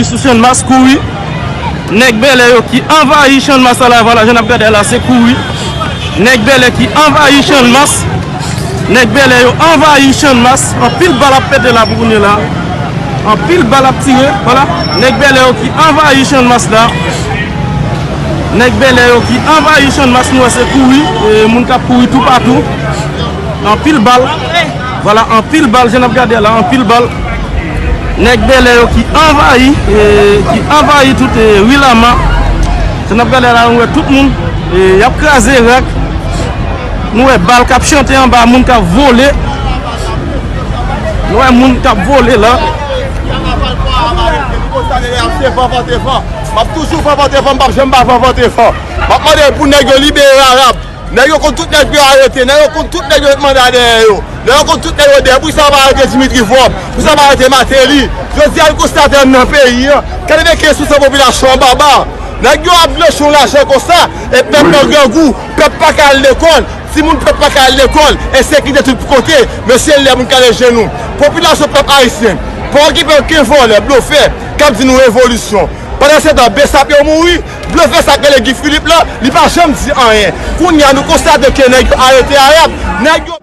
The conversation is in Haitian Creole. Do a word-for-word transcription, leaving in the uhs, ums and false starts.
Sou Channmas, kouri. Nèg bèlè yo ki anvayi Channmas la, vwala, jan n ap gade la, se kouri. Nèg bèlè ki anvayi Channmas. Nèg bèlè yo anvayi Channmas. Anpil bal ap pete la pou kounye la. Anpil bal ap tire, vwala. Nèg bèlè yo ki anvayi Channmas la. Nèg bèlè yo ki anvayi Channmas, nou wè se kouri. E moun k ap kouri toupatou. Anpil bal. Vwala, anpil bal, jan n ap gade la, anpil bal. Nèg bèlè yo ki anvayi, e, ki anvayi tout, e, ri Lama. Jan n ap gade la, nou wè tout moun, e, y ap kraze rak. Nou wè bal k ap chante anba, moun k ap vole. Nou wè moun k ap vole la. M ap toujou fè vòt efò, m p ap janm pa fè vòt efò. M ap mande pou nèg yo libere Arab. Nèg yo konn tout nèg yo arete, nèg yo konn tout nèg yo met manda dèyè yo. Nèg yo konn tout nèg yo dèyè. Poukisa yo pa arete Dimitri Vorbe? Poukisa yo pa arete Martelly? Jodi a, n konstate nan peyi an, katrevenkenz pousan popilasyon an baba. Nèg yo ap glanche yon lajan konsa, e pèp nan grangou, pèp pa ka al lekòl, timoun pèp pa ka al lekòl, ensekirite tout kote. Men se lè pou n kale je nou. Popilasyon pèp ayisyen, pa okipe okenn vòlè, blofè, k ap di nou revolisyon. Pandan se tan, Besap yo mouri, blofè sa k rele Guy Philippe la, li pa janm di anyen. Kounye a, nou konstate ke nèg yo arete Arab, nèg yo